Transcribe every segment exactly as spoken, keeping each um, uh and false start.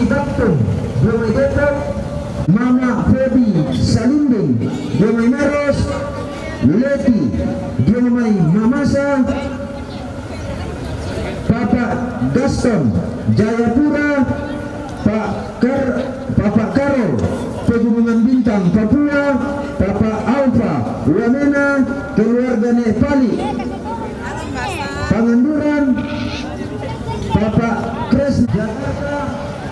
Kapten, dio mai Depok, Mama Feby Salimbing, dio mai Maros, Leti, dio mai Mamasa, Papa Gaston, Jayapura, Pak Kar-, Papa Karol, Pegunungan Bintang, Papua, Papa Alfa, Wamena, keluarga Nepali, Pangandaran, Papa Kres, Jakarta,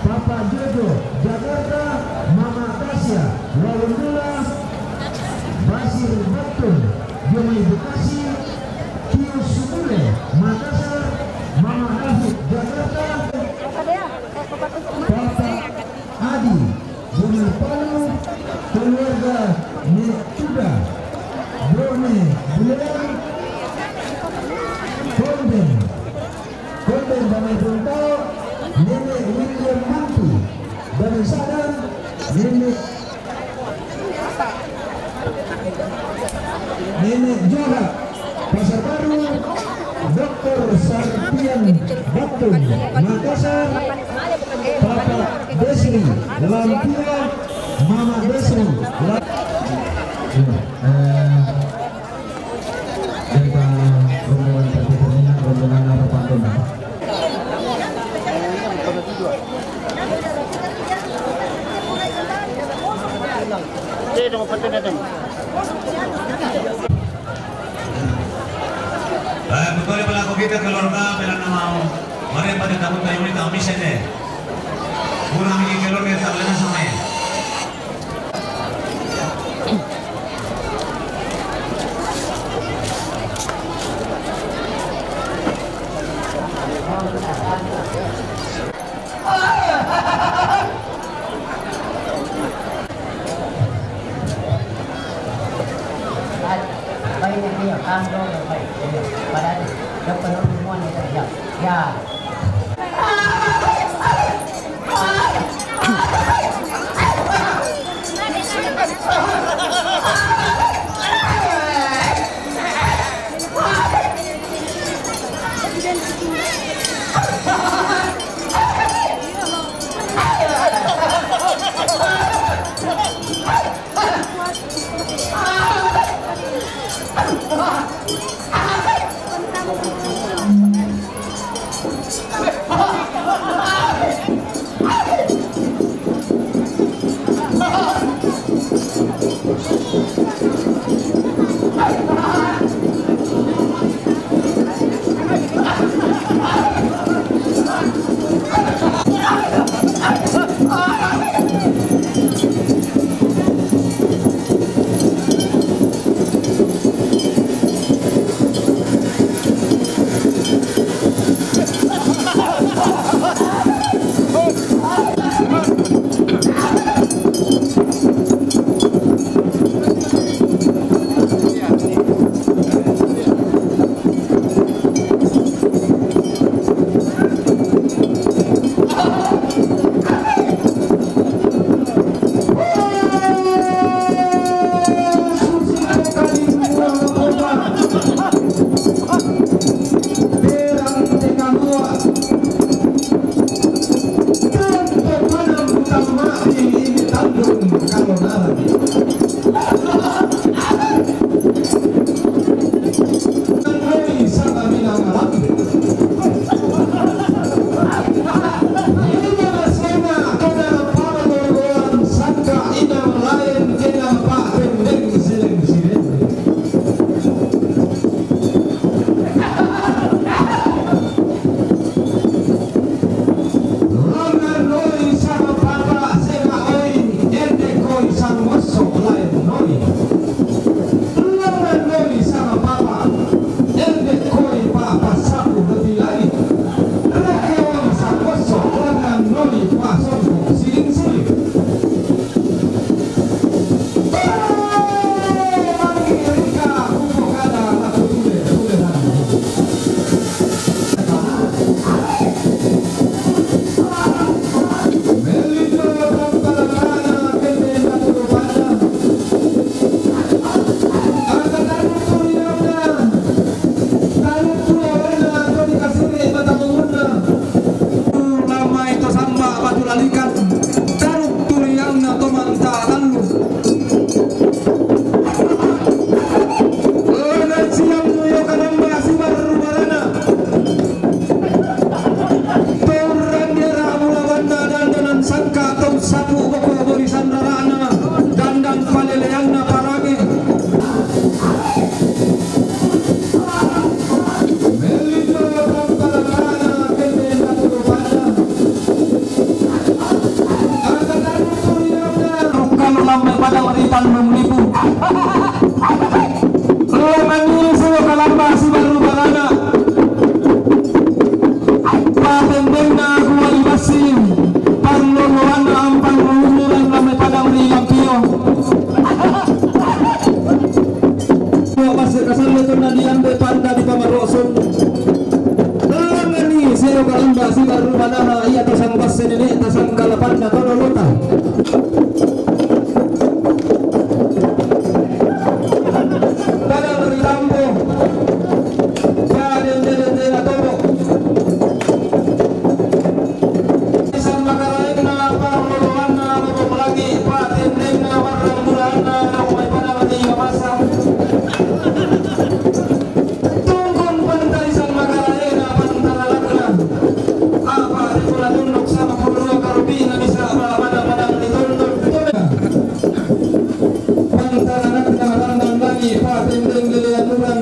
Papa Jojo, Jakarta, Mama Tasya, Wawon Dula, Basir Batul, dio mai Bekasi, Pius Sumule, Makassar, Mama David, Jakarta, Papa Adi, Bunga Palu, keluarga Nek Tuda, Brone Bulean, Konden, Konden Damai Buntao, Nenek William Mantu, Damai Sadar, Nenek Nenek Johar, Pasar Baru, Doktor Sarpian Batum, Makassar, Papa Desri, Lampia, Mama Desri, La-, eh, dari rombongan terdekat ini, rombongan apa, Pak? Eh, betul pelaku kita keluarga, bila nama, mari pada tamu tamu ni tamu sini. Kurang ini keluarga tak boleh sama ya. Ya. Passenene tasangkalapanna tololota. Padang ri Tambo. Padendele-dendele Tobo. Sammakaraenna, parloloanna, lobong langi, patendenna, marrambulanna, naung mai padang ri Mamasa. Tungkung pantarisan magaraena pantalalakna. Apa ripula tunduk sama pulua karupina bisa bala pada padang ditunduk. Pantalalakna randang langi patendeng lelean urang.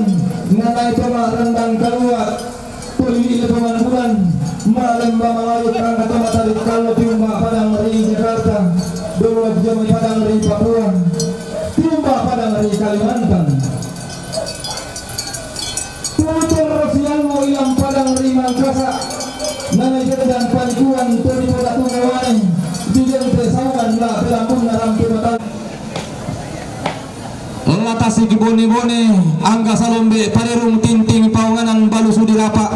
Nanai toma randang kalua. Tuli ile pemanbulan. Malemba malayu rangka toma tarik kallo tiumba padang ri Jakarta. Dolo jamai padang ri Papua. Tiumba padang ri Kalimantan. Tutur siallo ilang padang ri Mangkasa, nana jenda panikuan turi poda tumawane, dijente sauman la pelambunna rampe matan. La tasigi bone-bone, angga salombe parerung tinting paonganan balu sudi rapa.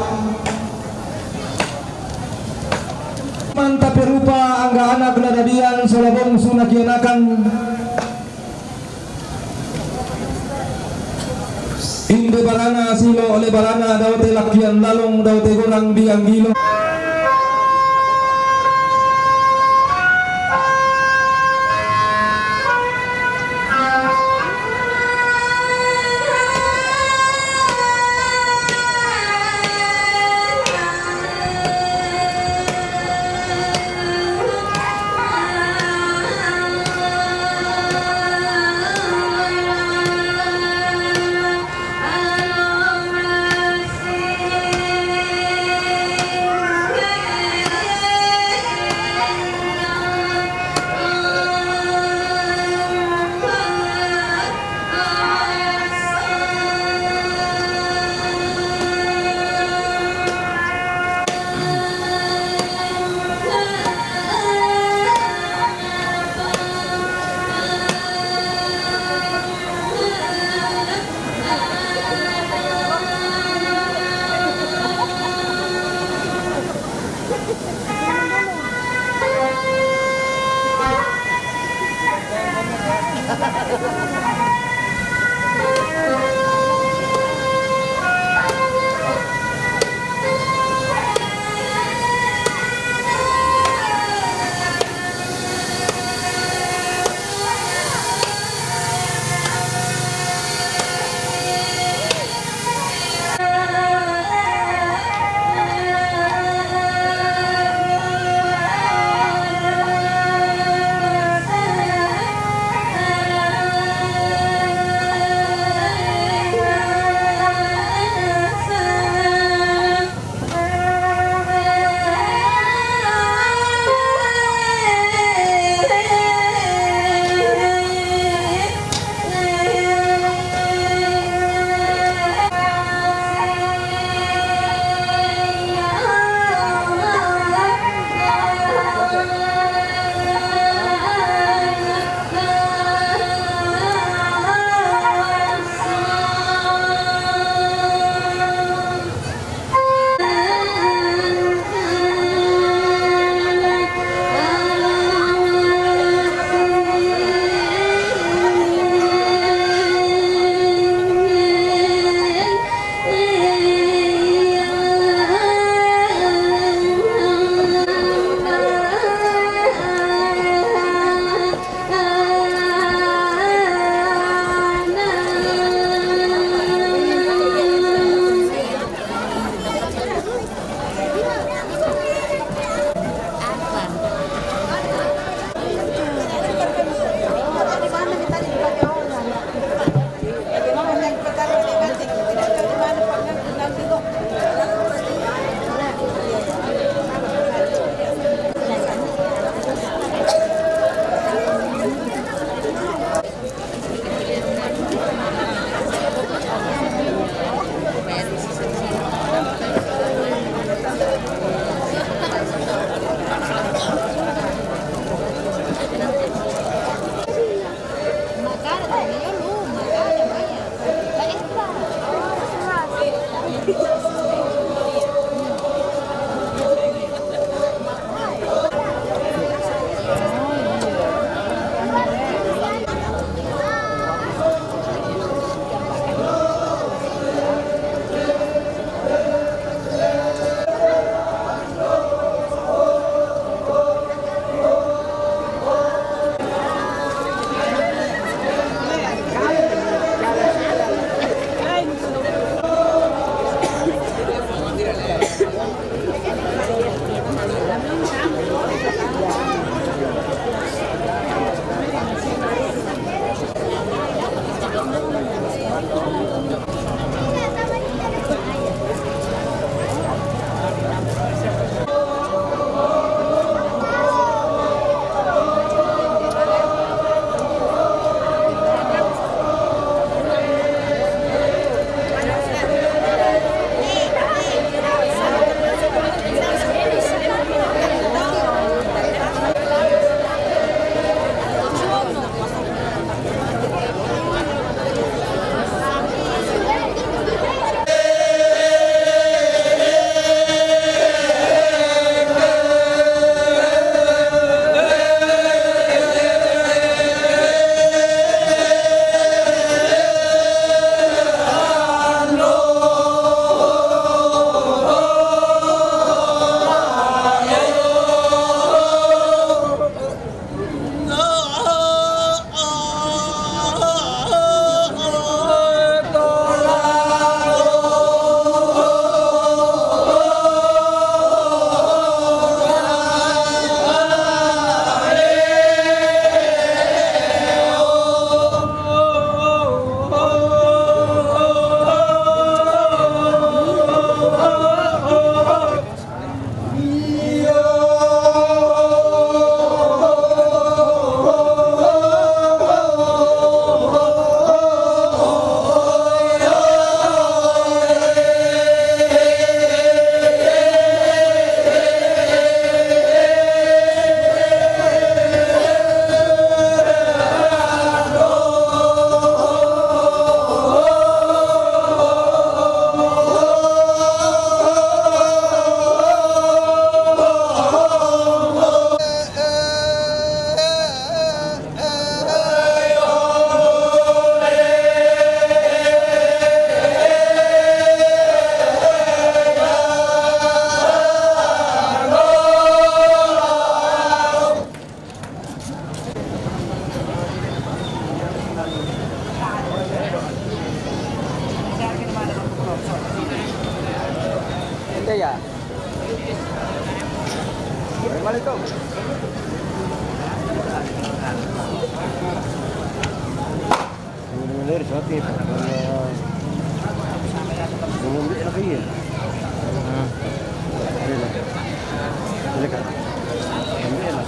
Manta perupa angga anak la dadian sola bongsu nakianakan. Inde barana silo le barana daote lakian lalong daote gorang dianggilo.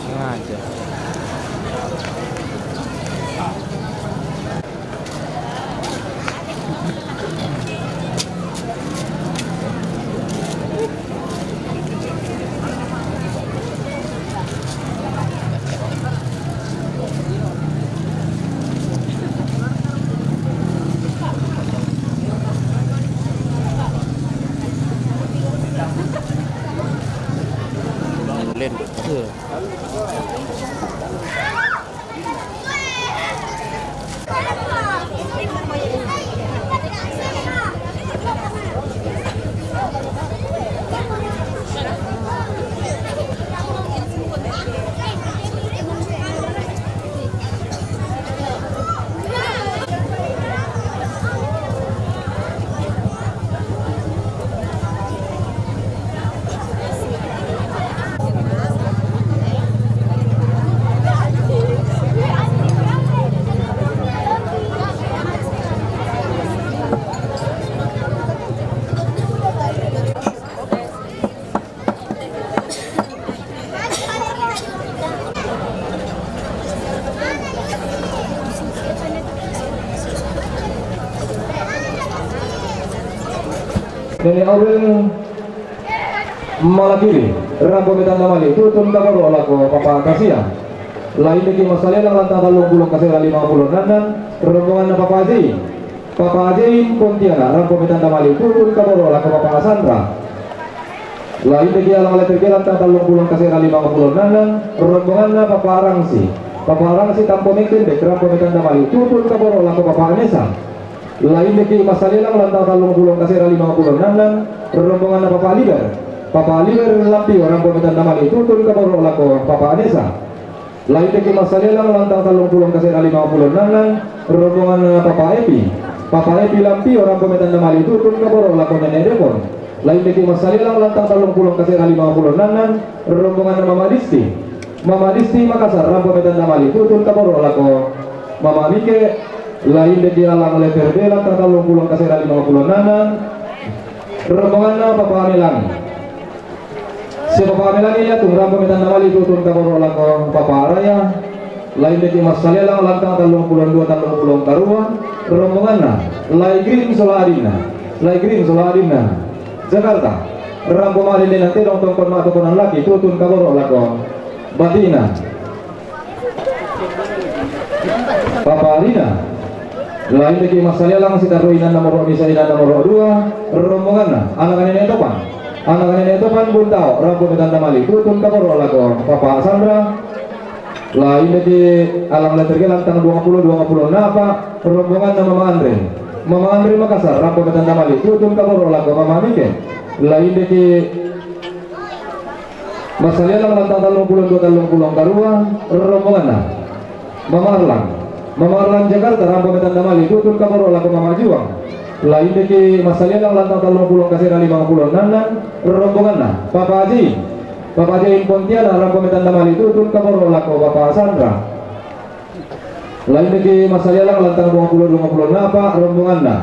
Sengaja. Nene Aurel Malakiri, rampo me tanda mali, tutun kaboro lako Papa Kasia. Lain deki masalelang lantang talung pulong kasera lima pulong nanan, rombongan na Papa Aji. Papa Aji Pontianak, rampo me tanda mali, tutun kaboro lako Papa Sandra. Lain deki alang leter ke lantang talung pulong kasera lima pulong nanan, rombongan na Papa Arangsi. Papa Arangsi tampo mengkendek, rampo me tanda mali, tutun kaboro lako Papa Anesa. Lain deki masalelang lantang talung pulong kasera lima pulong nanan, rombongan na Papa Liber. Papa Liber Lampio, rampo me tanda mali, tutun kaboro lako Papa Anesa. Lain deki masalelang lantang talung pulong kasera lima pulong nanan, rombongan na Papa Epi. Papa Epi Lampio, rampo me tanda mali, tutun kaboro lako Nene Depon. Lain deki masalelang lantang talung pulong kasera lima pulong nanan, rombongan na Mama Disti. Mama Disti Makassar, rampo me tanda mali, tutun kaboro lako Mama Mike. Lain deki alang leter be lantang talung pulong kasera lima pulong nanan, rombongan na Papa Melang. Si Papa Melang i Liatung, rampo me tanda mali, tutun kaboro lako Papa Raya. Lain deki masalelang lantang talung pulong dua talung pulong karua, rombongan na Lai Green Sola Adina. Lai Green Sola Adina, Jakarta. Rampo ma dende nante dong tongkon ma tokonan laki, tutun kaboro lako Batina. Papa Rina. Lain deki masalelang si taru inan nomor, bisa inan nomor dua, rombongan na anak Nene Topan. Anak Nene Topan Buntao, rampo me tanda mali, tutun kaboro lako Papa Sandra. Lain deki alang leter ke lantang dua puluh, dua puluh napa, rombongan na Mama Andre. Mama Andre Makassar, rampo me tanda mali, tutun kaboro lako Mama Mike. Lain deki masalelang lantang talung pulong dua talung pulong karua, rombongan na Mama Arlan. Mama Arlan Jakarta, rampo me tanda mali, tutun kaboro lako Mama Juang. Lain deki masalelang lantang talung pulong kasera lima pulong nanan, rombongan na Papa Aji. Papa Aji Pontianak, rampo me tanda mali, tutun kaboro lako Papa Sandra. Lain deki masalelang lantang dua puluh, dua puluh napa, rombongan na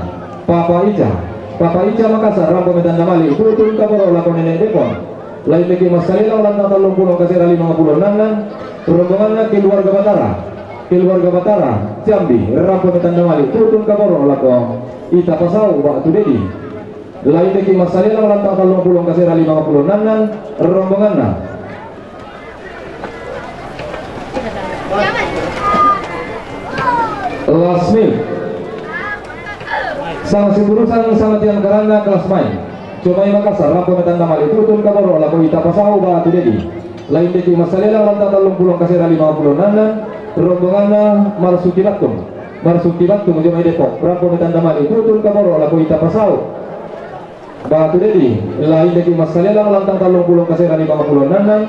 Papa Ica. Papa Ica Makassar, rampo me tanda mali, tutun kaboro lako Nene Depon. Lain deki masalelang lantang talung pulong kasera lima pulong nanan, rombongan na keluarga Batara. Keluarga Batara Jambi, rampo me tanda mali, tutun kaboro lako Ita Pasau, Batu Dedi. Lain deki masalelang lantang talung pulong kasera lima pulong nanan, rombongan na Lasmil. Sang Siburusan, Sang Tian Karana, Kelas Mai. Comai Makassar, rampo me tanda mali, tutun kaboro lako Ita Pasau, Batu Dedi. Lain deki masalelang lantang talung pulong kasera lima pulong nanan, rombongan na Marsuki Batung. Marsuki Batung, Comai Depok, rampo me tanda mali, tutun kaboro lako Ita Pasau, Batu Dedi. Lain deki masalelang lantang talung pulong kasera lima pulong nanan,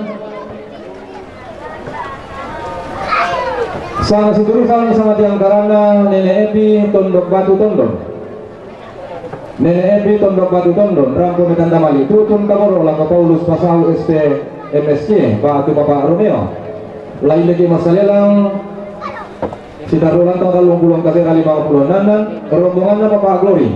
Sang Siburusan, Sang Tian Karana, Nene Epi Tondok Batu Tondon. Nene Epi Tondok Batu Tondon, rampo me tanda mali, tutun kaboro lako Paulus Pasau S P M S C, Batu Papa Romeo. Lain deki massalialang, sitarru lantang tallung pulo kasera lima pulo nannan, rombonganna Papa Glory.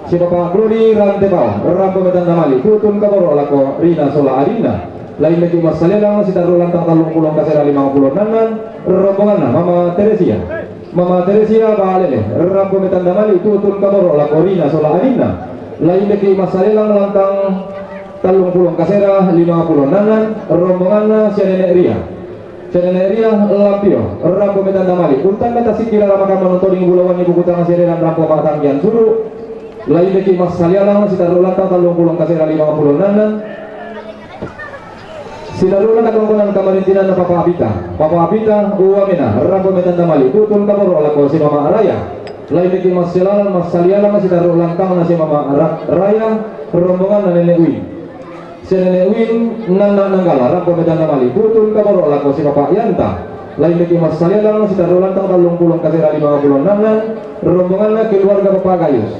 Si Papa Glory Rante Pao, rampo metanda mali, tutun kaboro lako Rina sola adinna. Lain deki massalialang, sitarru lantang tallung pulo kasera lima pulo nannan, rombonganna Mama Teresia. Mama Teresia Balele, rampo metanda mali, tutun kaboro lako Rina sola adinna. Lain deki massalialang lantang tallung pulo kasera lima pulo nannan, rombonganna sia Nenek Ria. Sia Nenek Ria Lampio, rampo metanda mali, untanda tasikira ramakan manutoding bulawan ibu kutang sereran rampo matangkian suru. Lain deki massalialang, sitarru lantang tallung pulo kasera lima pulo nannan, sitarru lantang kongkonan kamarintinanna Papa Abita. Papa Abita, uamena, rampo metanda mali, tutun kaboro lako si Mama Raya. Lain deki massalialang, massalialang, sitarru lantangna si Mama Ra-, Raya, rombonganna Nenek Win. Si Nenek Win, nanna Nanggala, rampo metanda mali, tutun kaboro lako si Papa Yanta. Lain deki massalialang, sitarru lantang tallung pulo kasera lima pulo nannan, rombonganna keluarga Papa Gayus.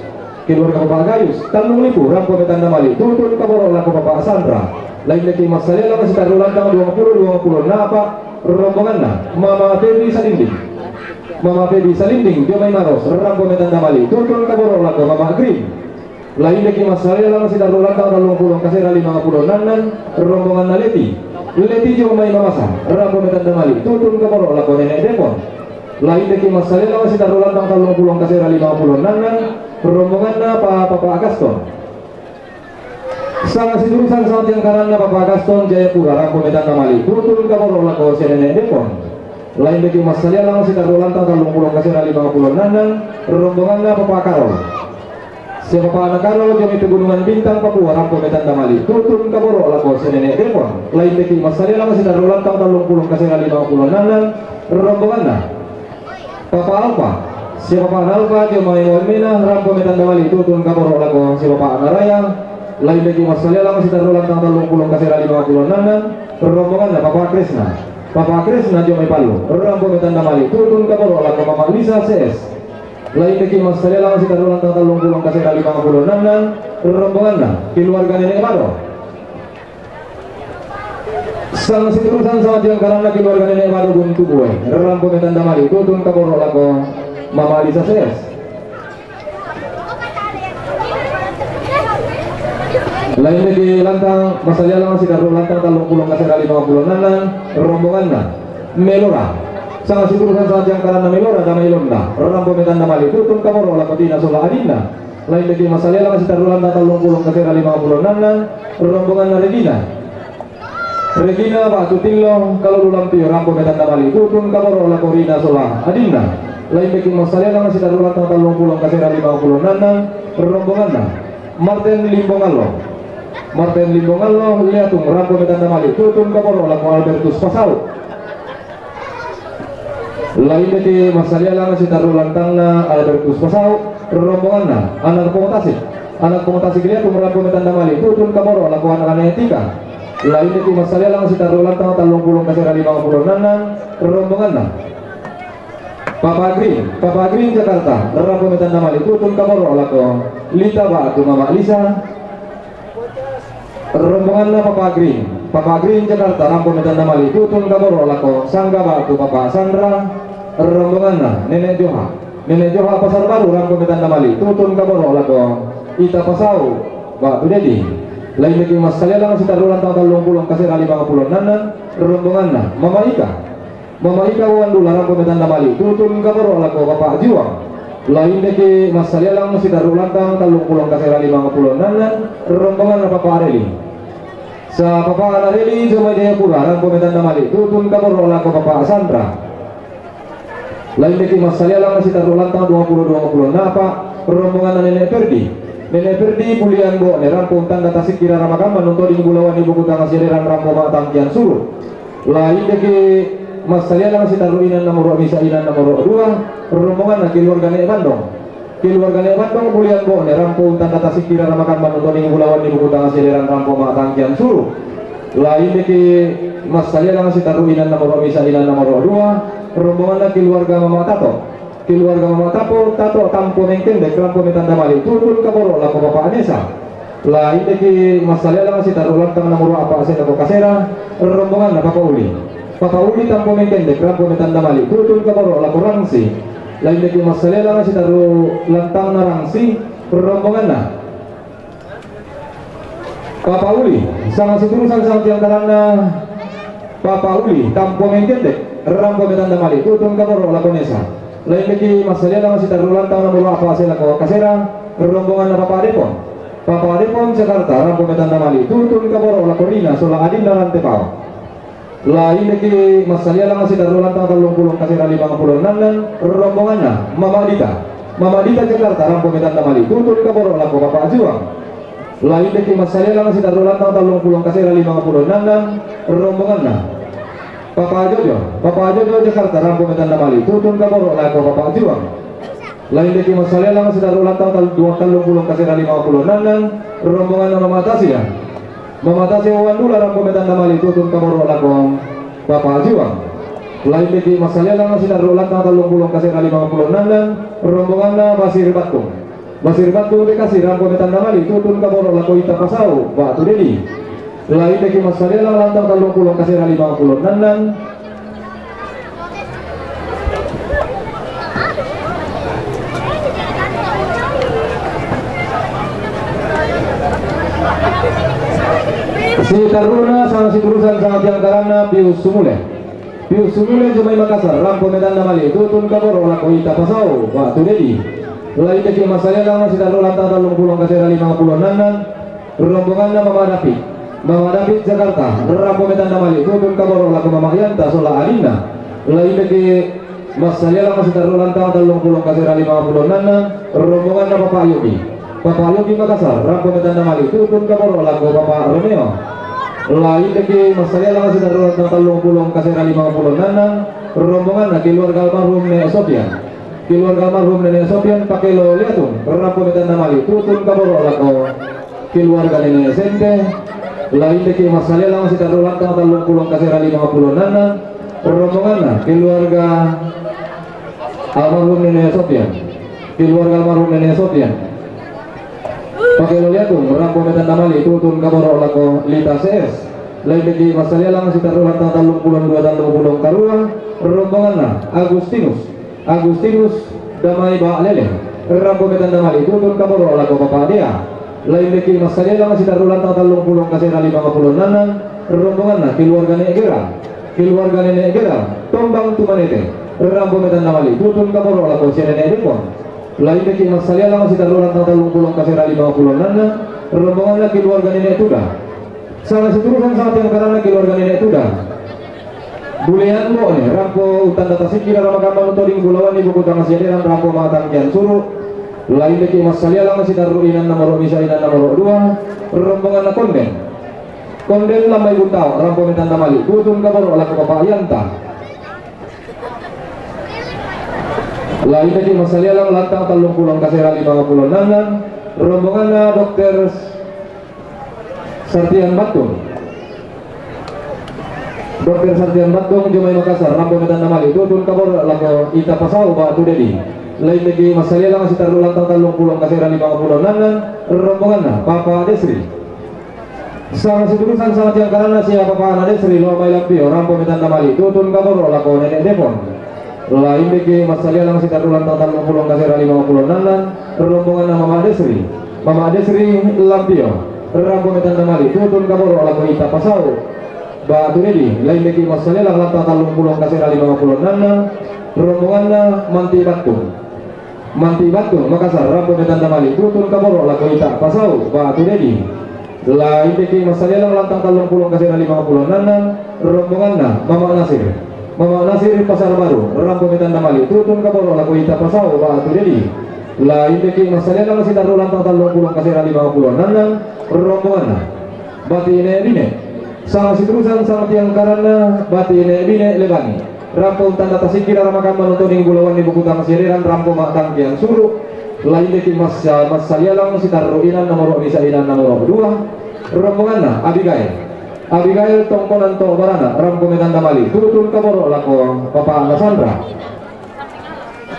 Keluarga Papa Gayus, tallung lipu, rampo metanda mali, tutun kaboro lako Papa Sandra. Lain deki massalialang, sitarru lantang dua pulo dua pulo napa, rombonganna Mama Feby Salinding. Mama Feby Salinding, jomai Maros, rampo metanda mali, tutun kaboro lako Mama Green. Lain deki massalialang, sitarru lantang tallung pulo kasera lima pulo nannan, rombonganna Leti. Leti jomai Mamasa, rampo metanda mali, tutun kaboro lako Nenek Depon. Lain deki massalialang, sitarru lantang tallung pulo kasera lima pulo nannan, rombonganna Pa-, Papa Agaston. Sanga siturusan sangtiang karanna Papa Agaston Jayapura, rampo metanda mali, tutun kaboro lako sia Nenek Depon. Lain deki massalialang, sitarru lantang tallung pulo kasera lima pulo nannan, rombonganna Papa Karol. Sia Papa Ana Karol jomai Pegunungan Bintang Papua, rampo metanda mali, tutun kaboro lako sia Nenek Depon. Lain deki massalialang, sitarru lantang tallung pulo kasera lima pulo nannan, rombonganna Papa Alfa. Sia Papa Ana Alfa jomai Waimena, rampo metanda mali, tutun kaboro lako sia Papa Ana Raya. Lain deki massalialang, sitarru lantang tallung pulo kasera lima pulo nannan, rombonganna Papa Krisna. Papa Krisna jomai Pallu, rampo metanda mali, tutun kaboro lako Mama Lisa C S. Lain deki massalialang, sitarru lantang tallung pulo kasera lima pulo nannan, rombonganna keluarga Nenek Bado. Sanga siturusan sangtiang karanna keluarga Nenek Bado Buntu Bue, rampo metanda mali, tutun kaboro lako Mama Lisa C S. Lain deki lantang, massalialang, sitarru lantang tallung pulo kasera lima pulo nannan, rombonganna Melora. Sanga siturusan sangtiang karanna Melora, Damai Londa, rampo metanda mali, tutun kaboro lako Tina sola adinna. Lain deki massalialang, sitarru lantang tallung pulo kasera lima pulo nannan, rombonganna Regina. Regina Batu Tillo, Kalulu Lampio, rampo metanda mali, tutun kaboro lako Rina sola adinna. Lain deki massalialang, sitarru lantang tallung pulo kasera lima pulo nannan, rombonganna Martin Limbongallo. Martin Limbongallo Liatung, rampo metanda mali, tutun kaboro lako Albertus Pasau. Lain deki massalialang, sitarru lantangna Albertus Pasau, rombonganna Anak Pongotasik. Anak Pongotasik Liatung, rampo metanda mali, tutun kaboro lako anak Nenek Tika. Lain deki massalialang, sitarru lantang tallung pulo kasera lima pulo nannan, rombonganna Papa Green. Papa Green Jakarta, rampo metanda mali, tutun kaboro lako Lita Batu Mama Lisa. Rombonganna Papa Green. Papa Green Jakarta, rampo metanda mali, tutun kaboro lako Sangga Batu Papa Sandra. Rombonganna Nenek Joha. Nenek Joha Pasar Baru, rampo metanda mali, tutun kaboro lako Ita Pasau Batu Dedi. Lain deki massalialang, sitarru lantang tallung pulo kasera lima pulo nannan, rombonganna Mama Ika. Mama Ika Wandula, rampo metanda mali, tutun kaboro lako Papa Juang. Lain deki massalialang, sitarru lantang tallung pulo kasera lima pulo nannan, rombonganna Papa Areli. Sa Papa Areli jomai Jayapura, rampo metanda mali, tutun kaboro lako Papa Sandra. Lain deki massalialang, sitarru lantang dua pulo dua pulo napa, rombonganna Nenek Perdi. Nenek Perdi Pulian Bone, rampo untanda tasikira ramakan manutoding bulawan ibu kutang sereran rampo matangkian suru. Lain deki massalialang, sitarru inanna moro misa, inanna moro dua, rombonganna keluarga Nenek Bandong. Keluarga Nenek Bandong Pulian Bone, rampo untanda tasikira ramakan manutoding bulawan ibu kutang sereran rampo matangkian suru. Lain deki massalialang, sitarru inanna moro misa, inanna moro dua, rombonganna keluarga Mama Tato. Keluarga Mama Tapo, Tato Tampo Mengkendek, rampo metanda mali, tutun kaboro lako Papa Anesa. La indiki massalialang sitarru lantang nomoro apa' se lako kasera, rombonganna Papa Uli. Papa Uli Tampo Mengkendek rampo metanda mali', tutun kaboro' lako Rangsi. La indiki massalialang sitarru lantang na Rangsi, rombonganna Papa Uli, sanga siturusan sanga tiangkaranna Papa Uli Tampo Mengkendek rampo metanda mali', tutun kaboro' lako Nesa. La indiki massalialang sitarru lantang nomoro apa' se lako kasera, rombonganna Papa Depon. Papa Depon Jakarta rampo metanda mali', tutun kaboro' lako Rina sola adinna Rantepao. La indiki massalialang sitarru lantang tallung pulo kasera limang pulo ennannan, rombonganna Mama Dita. Mama Dita Jakarta rampo metanda mali', tutun kaboro' lako Papa Juang. La indiki massalialang sitarru lantang tallung pulo kasera limang pulo ennannan, rombonganna Papa Jojo. Papa Jojo Jakarta rampo metanda mali', tutun kaboro' lako Papa Juang. La indiki massalialang sitarru lantang tal-, dua tallung pulo kasera limang pulo ennannan, rombonganna Mama Tasia. Mama Tasia Wandula rampo metanda mali', tutun kaboro' lako Papa Juang. La indiki massalialang sitarru lantang tallung pulo kasera limang pulo ennannan, rombonganna Basir Battung. Basir Battung Bekasi rampo metanda mali', tutun kaboro' lako Ita Pasau, batu Dedi. La indiki massalialang lantang tallung pulo kasera limang pulo ennannan, sitarruna sanga siturusan sanga tiangkaranna Pius Sumule. Pius Sumule Jomai Makassar rampo metanda mali', tutun kaboro' lako Ita Pasau, batu Dedi. La indiki massalialang sitarru lantang tallung pulo kasera limang pulo ennannan, rombonganna Mama David. Mama David Jakarta rampo metanda mali', tutun kaboro' lako Mama Yanta sola adinna. La indiki massalialang sitarru lantang tallung pulo kasera limang pulo ennannan, rombonganna Papa Yogi. Papa Yogi Makassar rampo metanda mali', tutun kaboro' lako Papa Romeo. La indiki massalialang sitarru lantang tallung pulo kasera limang pulo ennannan, rombonganna keluarga almarhum Nek Sofian. Keluarga almarhum Nenek Sofian Pakelo Liatung rampo metanda mali', tutun kaboro' lako keluarga Nenek Sente. La indiki massalialang sitarru lantang tallung pulo kasera limang pulo ennannan, rombonganna keluarga almarhum Nenek Sofian. Keluarga almarhum Nenek Sofian Pakelo Liatung rampo metanda mali', tutun kaboro' lako Lita C S. La indiki massalialang sitarru lantang tallung pulo dua tallung pulo karua, rombonganna Agustinus. Agustinus Damai Ba'lele rampo metanda mali', tutun kaboro' lako Papa Dea. La indiki massalialang sitarru lantang tallung pulo kasera limang pulo ennannan, rombonganna keluarga Nek Gera. Keluarga Nenek Gera, Tombang Tumanete, rampo metanda mali', tutun kaboro' lako sia Nenek Depon. La indiki massalialang sitarru lantang tallung pulo kasera limang pulo ennannan, rombonganna keluarga Nenek Tuda. Sanga siturusan sanga tiangkaranna keluarga Nenek Tuda. Bulean Bo'ne, rampo uttanda tasikki raramakamma toding, bulawanni buku tang siaderan, rampo ma'tangkian suru'. La indiki massalialang sitarru inanna moro' misa, inanna moro' dua, rombonganna Konden. Konden Lambai Buntao, rampo metanda mali', tutun kaboro' lako Papa Yanta. La indiki massalialang lantang tallung pulo kasera limang pulo ennannan, rombonganna Dokter Sartian Battung. Dokter Sartian Battung Jomai Makassar, rampo metanda mali', tutun kaboro' lako Ita Pasau, batu Dedi. La indiki massalialang sitarru lantang tallung pulo kasera limang pulo ennannan, rombonganna Papa Desri. Sanga siturusan sanga tiangkaranna sia Papa Ana Desri Lomai Lampio, rampo metanda mali', tutun kaboro' lako Nenek Depon. La indiki massalialang sitarru lantang tallung pulo kasera limang pulo ennannan, rombonganna Mama Desri. Mama Desri Lampio, rampo metanda mali', tutun kaboro' lako Ita Pasau, batu Dedi. La indiki massalialang lantang tallung pulo kasera limang pulo ennannan, rombonganna Manti Battung. Manti Battung Makassar, rampo metanda mali', tutun kaboro' lako Ita Pasau, batu Dedi. La indiki massalialang lantang tallung pulo kasera limang pulo ennannan, rombonganna Mama Nasir. Mama Nasir Pasar Baru, rampo metanda mali', tutun kaboro' lako Ita Pasau, batu Dedi. La indiki massalialang sitarru lantang tallung pulo kasera limang pulo ennannan, rombonganna Bati Ine Bine. Sanga siturusan sanga tiangkaranna Bati Ine Bine Lebani. Rampo uttanda tasikki raramakamma toding, bulawanni buku tang siaderan, rampo ma'tangkian suru'. La indiki massa-, massalialang sitarru inanna moro' misa, inanna moro' dua, rombonganna Abigail. Abigail Tongkonan To Barana, rampo metanda mali', tutun kaboro' lako Papa Ana Sandra.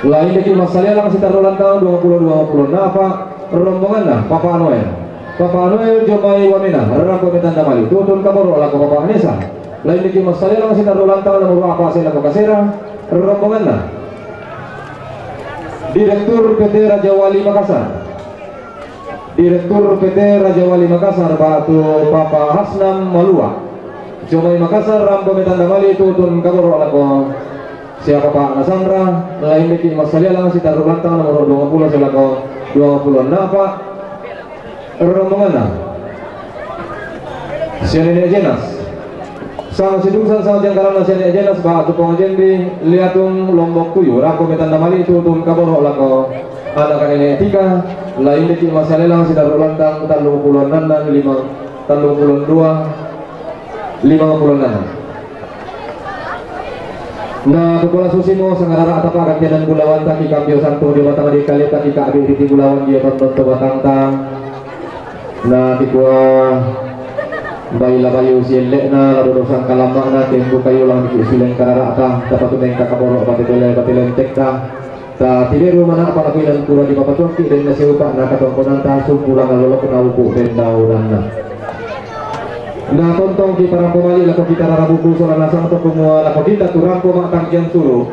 La indiki massalialang sitarru lantang dua pulo dua pulo ennapa, rombonganna Papa Noel. Papa Noel Jomai Wamena, rampo me tanda mali, tutun kaboro lako Papa Anesa. Lain diki masalela masi taru lantang nomor apa se lako kasera, rombonganna. Direktur P T Raja Wali Makassar. Direktur P T Raja Wali Makassar, batu Papa Hasnam Malua. Jomai Makassar, rampo me tanda mali, tutun kaboro lako. Siapa Pak Nasandra, lain diki masalela masi taru lantang nomor dua puluh se lako dua puluh enam, Pak. Rombonganna. Sia Nenek Jenas. Sang sidung sang sang jangkarana Sia Nenek Jenas, batu Pong Jendi, Liatung, Lombok Tuyu, rampo me tanda mali, tutun kaboro lako. Anak nenek Tika, lain diki masalela masi taru lantang, tallung puluh enam, lima, tallung puluh dua, lima puluh enam. Na, kupola susimo, sangarara atapa kantianan bulawan taki kambio santu di batang di kali taki kabi di bulawan dia tonton to batang tang. Na, tikua baila bayu sielek na, lado dosang kalamak na, tembu kayu lang di sileng karara ta, tapatu neng kakaboro bati tele, bati lentek ta. Ta tiberu mana pala kuinan kura di papatuakki den na seupa na katongkonan ta sumpulang lolok na upu den daunan na. Na tontong ki parampo mali lako kita rarabuku sola nasang to kumua lako kita turampo mak tangkian suru.